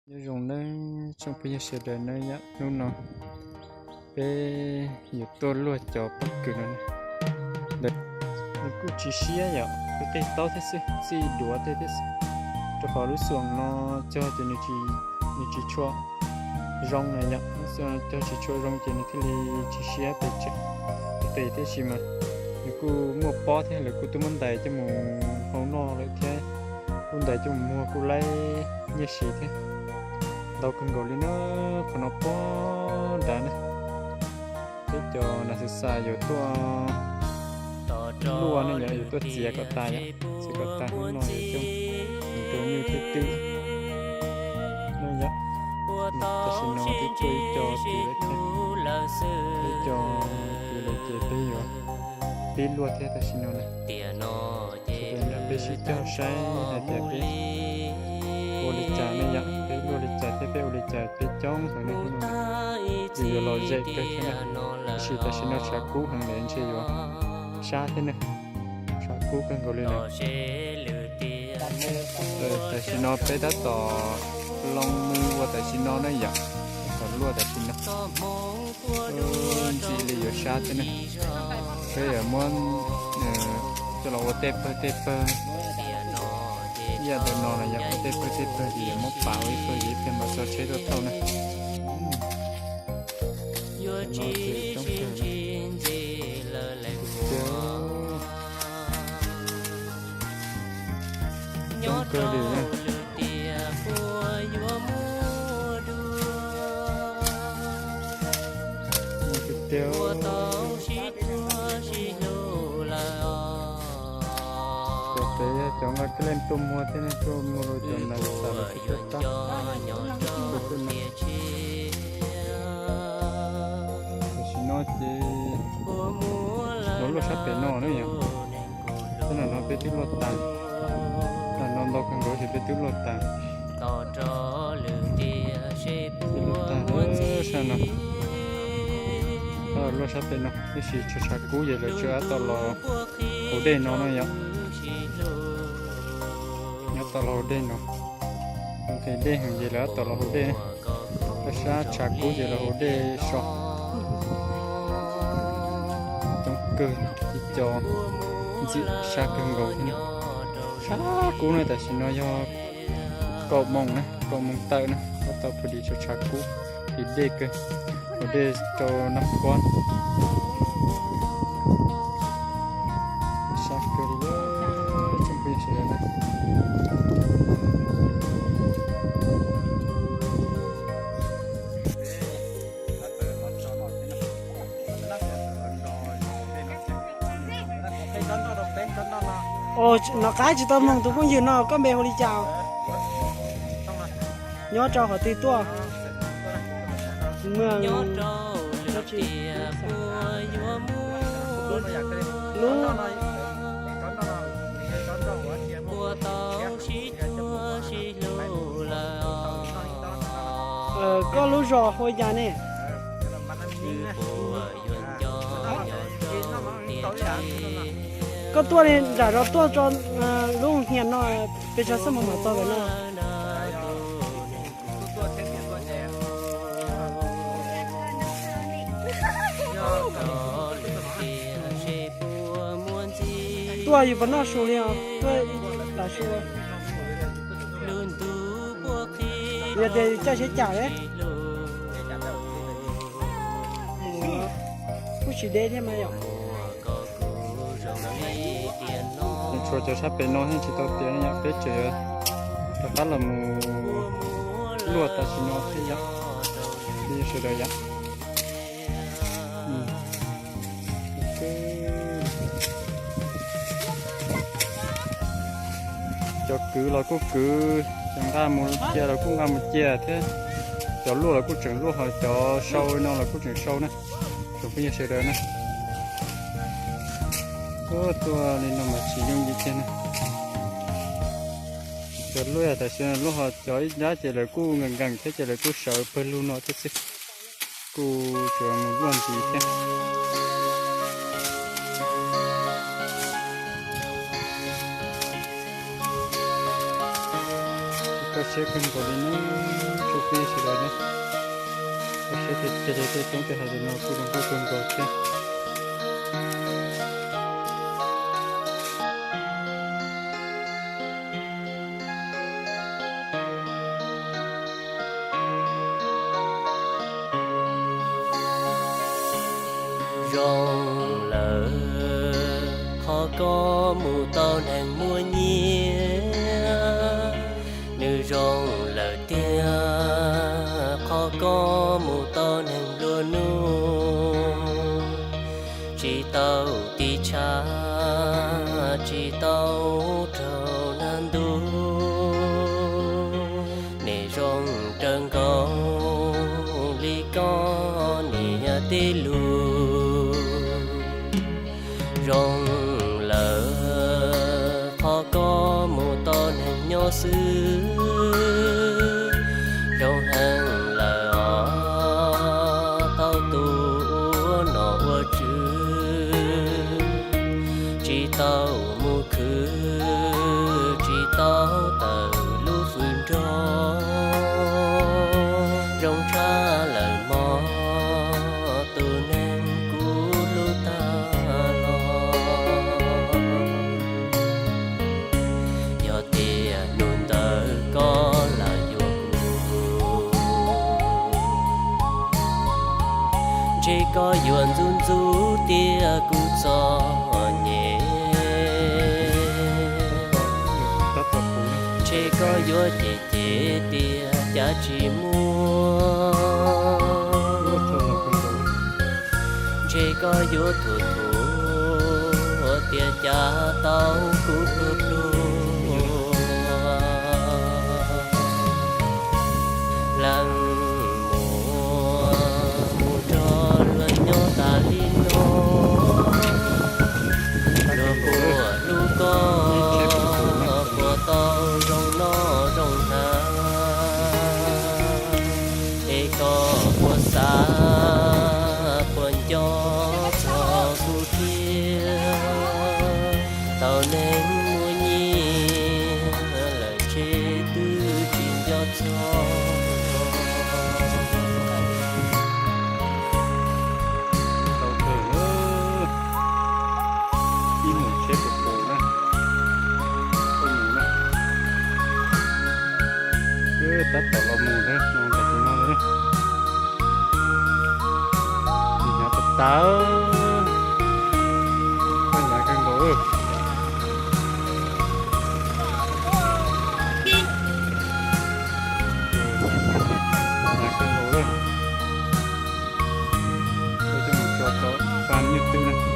Nyob zoo nawb tsoom phooj ywg sawv daws nawb, yam hnub no peb yuav tuaj luaj cov pob kws no. Nws kuj tsis siab yom, peb qig taub thiab xwb, txij duav tej thiab xwb, rau qhov lub xoom no cog ces nws tsis tshua zoo na yom, lub xoom no cog tsis tshua zoo ces nws thiaj li tsis siab pes tsawg. Qis tiam sis mas nws kuj muaj pob thiab, lawv kuj twb muab ntais coj mus hau noj lawm thiab, kuj ntais coj mus muag kuj laib nyiaj siv thiab. Ntau kawg nkaus li na, qhov no pob nrad na. Peb cov nas xav xav yuav tuaj luaj ne yom, yuav tuaj txiav kom tas yom, txiav kom tas hnub no yuav coj mus rau nyuj thiab twm no yom. Tam sim no twb tuaj ib co tid lawm thiab, ib co tid lawm ces peb yuav pib luaj thiab tam sim no na. Sawv daws peb sib cog saib hais tias peb ua li cas ne yom, peb luaj li cas thiab peb ua li cas peb coob heev ne. Hnub no yuav los zem kawg thiab na, tab sis tam sim no tshav kub heev lawm ntshe yuav sab thiab ne, tshav kub kawg nkaus li na. Tam sim no peb tab tom loo mus ua tam sim no ne yom, tab tom luaj tam sim no. Ntxim li yuav sab thiab ne, peb yuav muab coj los ua tej pawg tej pawg. Ib yam ntawm no los yog ua tej pawg tej pawg ces yuav muab pav ua ib pawg ces ib pliag mam tso tsheb tuaj thauj na. Coob kawg li na. Tiag, cov pem yog cov nqa kev leej tuaj muag thiab ne, tuaj muag rau cov nas xav lawv sib tuaj tab. Tam sim no ces los luaj sab pem no na yom. Tab sis no peb twb luaj tas, tab sis no ntau kawg nkaus ces peb twb luaj tas. Twb luaj tas sab no, luaj sab pem no, tiam sis tshav kub ces lawv tseem tab tom los hauv dej no na yom. Tab tom los hauv dej no, nqhis dej heev ces lawv tab tom los hauv dej. Sab tshav kub ces los hauv dej so. Coob kawg, ib co ntxim sab kawg nkaus thiab. Sab kub na, tam sim no yog kaum moos na, kaum moos tawm na, tab tom pus dim tshav kub, dim dej kawg, hauv dej rau Naj Kuab. Sab kawg li, tsoom phooj ywg sawv daws na. Nov qab tsis tau mloog tus phooj ywg no, koj npe hu li cas? Nyob rau qhov twg tuaj? Lub, koj lub zos hu li cas ne? Koj tuaj li nram zos tuaj tso lub hias no, pes tsawg xuab moos mam txog ntawm no? Tuaj yus puas noj su li os, tuaj ib tas su. Yog tias yus caij tsheb cam li, kuj tsis deb thiab mas yom. Tshuav cov sab pem no thiaj tsis tau tiav ne yom, peb tseem rov qab los mus luaj tam sim no thiab yom, phooj ywg sawv daws yom. Cov kwv los kuj kwv, cov nqa mus cia los kuj nqa mus cia thiab, cov luaj los kuj tseem luaj, ho cov sau no los kuj tseem sau na, tsoom phooj ywg sawv daws na. Tuaj li no mas tsis yooj yim kiag na. Cov luaj tam sim no luaj, ho cov ib nrab ces lawv kuj nkees nkees thiab ces lawv kuj sawv pawg lug no thiab xwb, kuj tsuas mus luaj ntxiv thiab. Koj siab kawg nkaus li ne. Peb sawv daws na, ua siab tiag tiag li, tej roob tej hav zoov no kuj zoo nkauj kawg nkaus thiab. Zoo lawm qhov koj mus tau neeg muaj nyiaj, nws zoo lawm tiag qhov koj mus tau neeg nplua nuj. Tsis tau tiv tshav, tsis tau raug nag ntub, nej zoo raws nkaus li koj niam tij lus. Zoo lawm qhov koj mus tau neeg nyob xwb, zoo heev lawm os tau tus ua nom ua tswv. Tsis tau mus khwv, tsis tau tawm lub hws nrog, zoo tshaj lawm mog tus neeg kuv hlub tag los. Yog tias hnub ntawd koj lam yuav kuv, ntshe koj yuav ntxub ntxub tias kuv txom nyem, ntshe koj yuav cem cem tias cas tsis muaj, ntshe koj yuav thuam thuam tias cas tau kuv pluag pluag. Leej muam mus nrog luag nyob tas li no, luag puas hlub koj, puas tau zoo noj zoo hnav, es koj puas xav puas nco txog kuv thiab. Tau neeg muaj nyiaj lawm ntshe twb tsis nco txog. Tau kawg, ib mus tsheb puv puv na, tuaj mus na. Tab tom los mus thiab, no tas tus no lawm. Hnyav tas tas, koj hnyav kawg nkaus. Hnyav kawg nkaus lawm. Tuaj coj mus tso rau Fab Nyiaj Twm na.